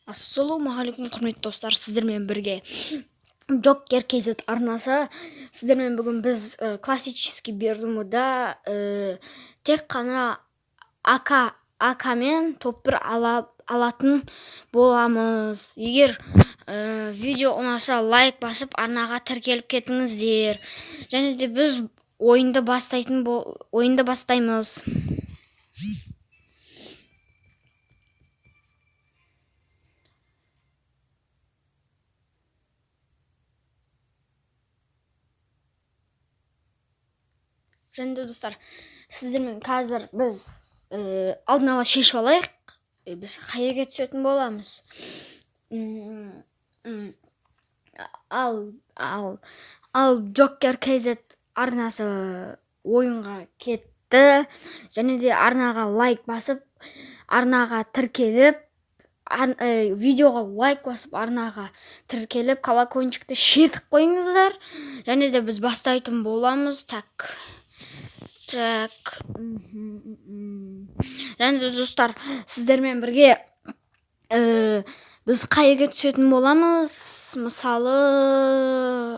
Ассалаумағалейкум, құрметті достар, сіздермен бірге Джокер KZ арнасы. Сіздермен бүгін біз классический Бердумуда тек қана АК-мен топ 1 алатын боламыз. Егер видео ұнаса, лайк басып, арнаға тіркеліп кетіңіздер. Және де біз ойынды бастаймыз. Және де достар, сіздермен қазір біз алдын ала шешіп алайық. Біз қай жерге түсетін боламыз? Ал Джокер KZ арнасы ойынға кетті. Және де арнаға лайк басып, арнаға тіркеліп, видеоға лайк басып, арнаға тіркеліп, колокольчикті шертіп қойыңыздар. Және де біз бастайтын боламыз. Так. Так. Және де достар, сіздермен бірге біз қай жерге түсетін боламыз? Мысалы,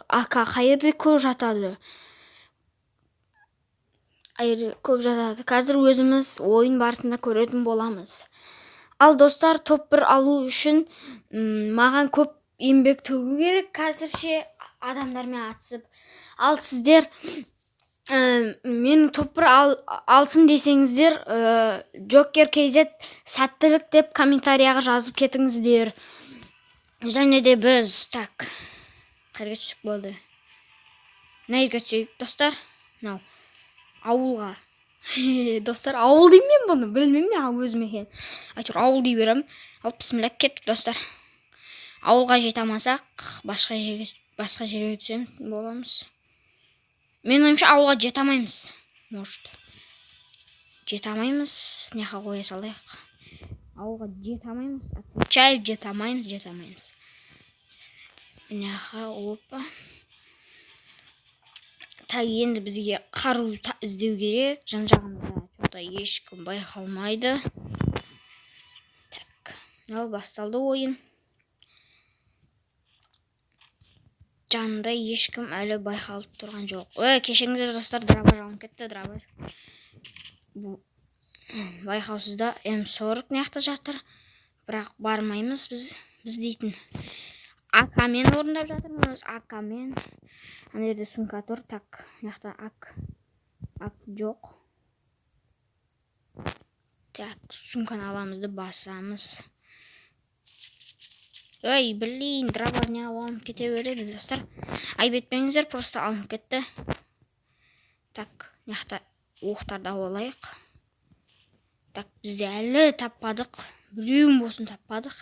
АК қай жерде көп жатады? Қай жерде көп жатады? Қазір өзіміз ойын барысында көретін боламыз. Ал достар, топ 1 алу үшін маған көп еңбек төгу керек қазірше адамдармен атысып. Ал сіздер менің топ 1 алсын десеңіздер, Джокер KZ сәттілік деп комментарияға жазып кетіңіздер. Және де біз, так, қай жерге түссек болды? Мына жерге түсейік, достар. Мынау ауылға. Достар, ауыл деймін мен бұны, білмеймін не өзім екенін. Әйтеуір ауыл дей беремін. Ал бісміллә, кеттік, достар. Ауылға жете алмасақ, басқа жерге түсеміз боламыз. Менің ойымша, ауылға жете алмаймыз. Может. Жете алмаймыз. Мына қоя салайық. Ауылға жете алмаймыз. Отвечаю, жете алмаймыз, жете алмаймыз. Мына опа. Так, енді бізге қару іздеу керек. Жан-жағымызда что-то ешкім байқалмайды. Так, ал басталды ойын. Жанында ешкім әлі байқалып тұрған жоқ. Ой, кешіріңіздер, достар, дробаш алынып кетті, дробаш. Бұл байқаусызда М40 мына жақта жатыр. Бірақ бармаймыз біз дейтін. АК-мен орындап жатырмыз, АК-мен. Ана жерде сумка тұр. Так, мына жақта ак жоқ. Так, сумканы аламыз да басамыз. Ой, блин, дробаш не алынып кете береді, достар. Айып етпеңіздер, просто алынып кетті. Так, мына жақта оқтарды алып алайық. Так, бізде әлі таппадық. Біреуін болсын таппадық.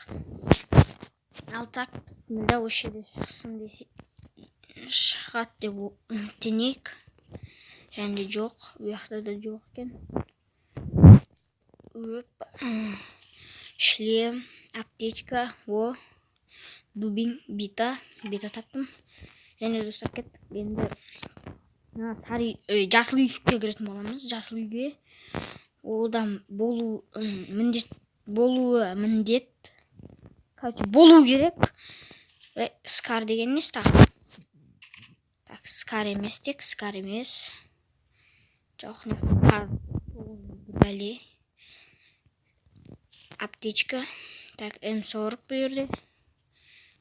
Ал так, бісміллә, осы жерде шықсын десе, шығады деп үміттенейік. Және де жоқ, бұл жақта да жоқ екен. Өп, шлем, аптечка, о, дубин, бита, бита таптым. Және достар, кеттік. Енді мына сары үй, жасыл үйге кіретін боламыз. Жасыл үйге одан міндет, болуы міндет. Короче, болу керек. Скар деген несі тағы? Так, скар емес, тек скар емес. Жоқ, не скар, бәле. Аптечка. Так, М40 бұл жерде.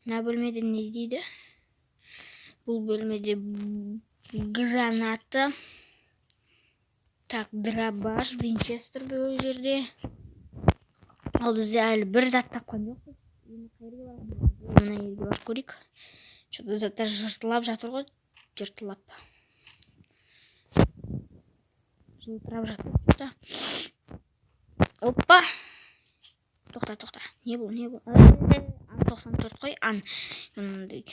Мына бөлмеде не дейді? Бұл бөлмеде граната. Так, дробаш, винчестер бұл жерде. Ал бізде әлі бір зат тапқан жоқпыз. Енді қай жерге барамыз? Мына жерге барып көрейік. Что-то заттар жыртылап жатыр ғой, жыртылап. Жылтырап жатыр. Опа! Тоқта, тоқта. Не бұл, не бұл? Ан тоқсан төрт қой. Ан, мынандай.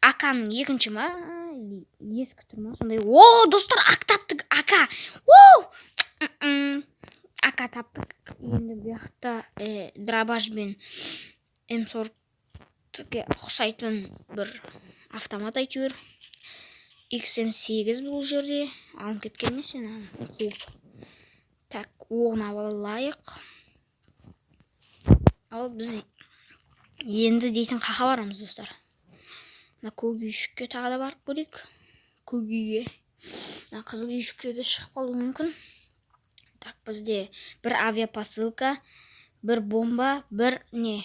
АК-ның екінші ма? Или ескі тұр ма? Сондай. О, достар, ак таптық, АК. О! АК таптық. Енді бұл жақта дробаш пен М40-ке ұқсайтын бір автомат әйтеуір. Икс М сегіз бұл жерде. Алынып кеткен не сен аны? Қуып. Так, оғын алып алайық. Ал біз Енді дейсің қақа барамыз достар. Мына көк үйшікке тағы да барып көрейік. Көк үйге. Мына қызыл үйшікте де шығып қалуы мүмкін. Так, бізде бір авиапосылка, бір бомба, бір не?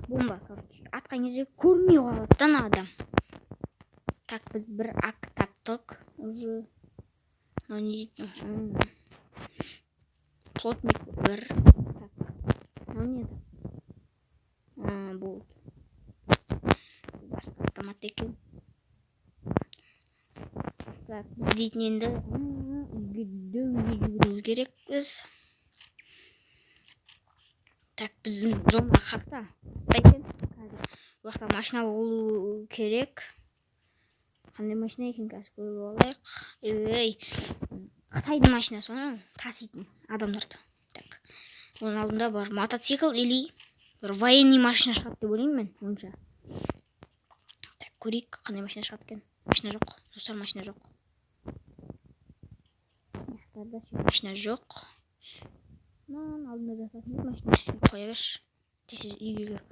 Бомба, короче. Атқан кезде көрмей қалады да ана адам. Так, біз бір ак таптық. Уже. Мынау не дейді? Плотник бір. Так. Мынау не? Болды. Басқа автомат екен. Так, біз дейтін енді үйге дөңге жүгіруіміз керекпіз. Так, біздің зона қақта. Екен. Қазір бұл жақта машина болу керек. Қандай машина екен қазір көріп алайық. Ей, Қытайдың машинасы ғой, таситын адамдарды. Так, оның алдында бар мотоцикл или бір военный машина шығады деп ойлаймын мен, ойымша. Так, көрейік қандай машина шығады екен. Машина жоқ, достар, машина жоқ. Машина жоқ. Мынаның алдында жататын еді машина. Қоя берші. Тез үйге кіріп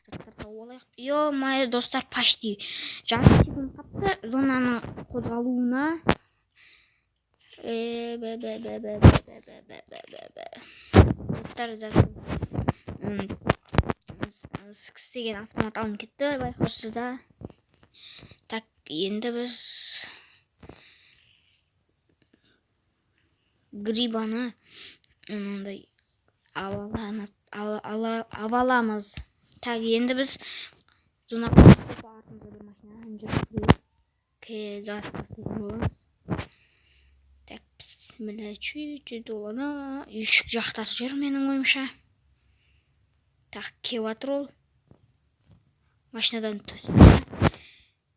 заттар тауып алайық. Ё-моё, достар, почти жарты секунд қапты зонаның қозғалуына. Б, б, б, б, б, б, б, б, б, б, б. Заттар, зат. Істеген автомат алынып кетті байқаусызда. Так, енді біз грибаны мынандай ала аламыз. Так, енді біз зонаға артымызда бір машина жүріп бастайтын боламыз. Так, бісміллә, чуть-чуть олана үйшік жақта жүр менің ойымша. Так, келіп жатыр ол. Машинадан түсті.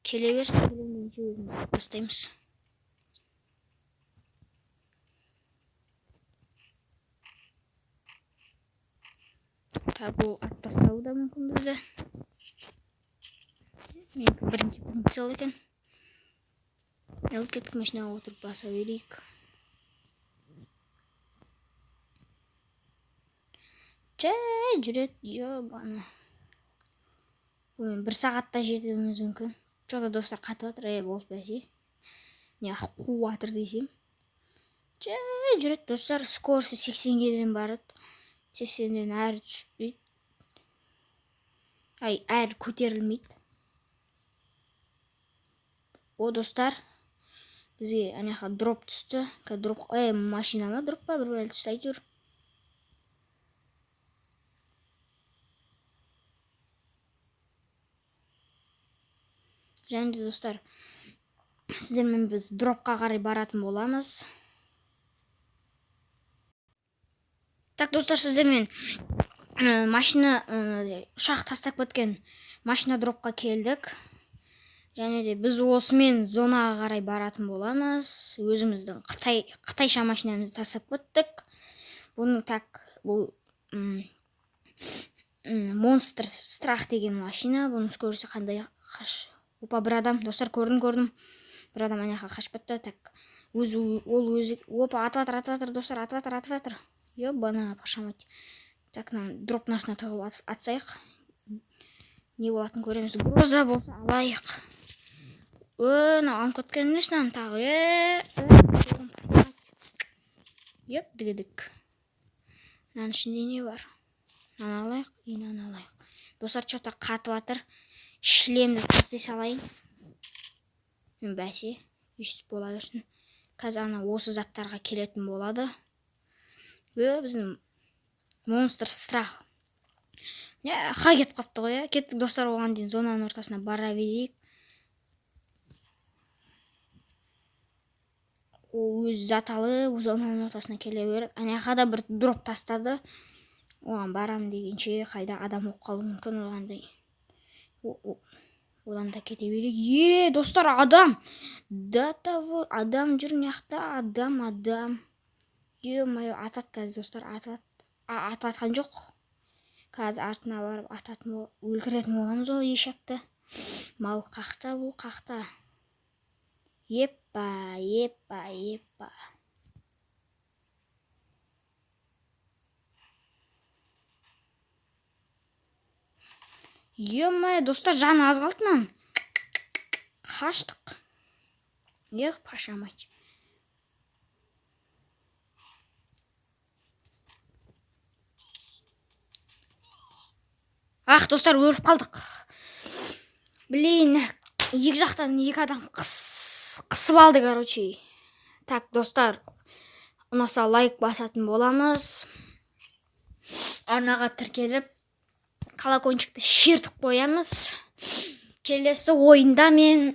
Келе берсін, келемін дегенше өзіміз алып тастаймыз. Так, ол атып тастауы да мүмкін бізді. Менікі бірінші прицел екен. Алып кеттік, машинаға отырып баса берейік. Жай жүреді, ебаны. Бұнымен бір сағатта жетуіміз мүмкін. Чё-то достар қатып жатыр, болып бәсе. Не, қуып жатыр десем. Жай жүреді достар, скорости сексенге дейін барады. Сексенден әрі түспейді. Ай, әрі көтерілмейді. О, достар, бізге ана жаққа дроп түсті. Қазір дроп, машина ма, дроп па, бір бәле түсті әйтеуір. Және де достар, сіздермен біз дропқа қарай баратын боламыз. Так, достар, сіздермен, машина, ұшақ тастап кеткен машина дропқа келдік. Және де біз осымен зонаға қарай баратын боламыз. Өзіміздің қытайша машинамызды тастап кеттік. Бұны так, бұл, Монстр Страх деген машина. Бұның скорости қандай? Қаш. Опа, бір адам. Достар, көрдім, көрдім. Бір адам ана жаққа қашып кетті. Так, өзі, ол өзі, опа, атып жатыр, атып жатыр, достар, атып жатыр, атып жатыр. Ебана, пошамать. Так, мына дроптың астына тығылып атсайық. Не болатынын көреміз. Гроза болса алайық. Мынау алып кеткен несі мынаның тағы? Еп, дігідік. Мынаның ішінде не бар? Мынаны алайық, и мынаны алайық. Достар, чё-то қатып жатыр. Шлемді тастай салайын. Мен бәсе, өйстіп бола берсін. Қазір ана осы заттарға келетін болады. Біздің монстр страх. Ха, кетіп қапты ғой, ә? Кеттік, достар, оған дейін зонаның ортасына бара берейік. Ол өз зат алып, зонаның ортасына келе беріп, ана жаққа да бір дроп тастады. Оған барам дегенше қайда адам болып қалуы мүмкін, оған да одан да кете берейік. Е, достар, адам! До того адам жүр мына жақта, адам, адам. Е-мое, атады қазір, достар, атады. Атып атқан жоқ. Қазір артына барып ататын өлтіретін боламыз ол ешекті. Мал қақта, бұл қақта. Еппа, еппа, еппа. Ё-моё, достар, жаны аз қалды мынаның. Қаштық. Е, паша мать. Ах, достар, өліп қалдық. Блин, екі жақтан екі адам қысып алды, короче. Так, достар, ұнаса лайк басатын боламыз. Арнаға тіркеліп, колокольчикті шертіп қоямыз. Келесі ойында мен,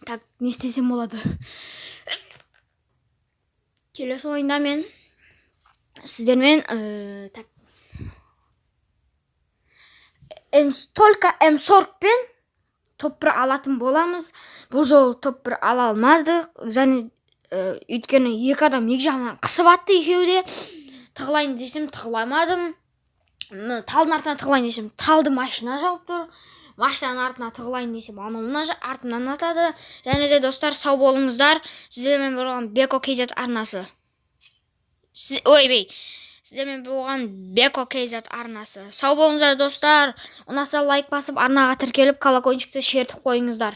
так, не істесем болады? Келесі ойында мен сіздермен, так, только М40 пен топ 1 алатын боламыз. Бұл жолы топ 1 ала алмадық. Және, өйткені екі адам екі жағынан қысып атты екеуі де. Тығылайын десем, тығыла алмадым. Талдың артына тығылайын десем, талды машина жауып тұр. Машинаның артына тығылайын десем, анау мына артымнан атады. Және де, достар, сау болыңыздар. Сіздермен болған Беко KZ арнасы. Ойбей. Сіздермен болған Беко KZ арнасы. Сау болыңыздар, достар. Ұнаса лайк басып, арнаға тіркеліп, колокольчикті шертіп қойыңыздар.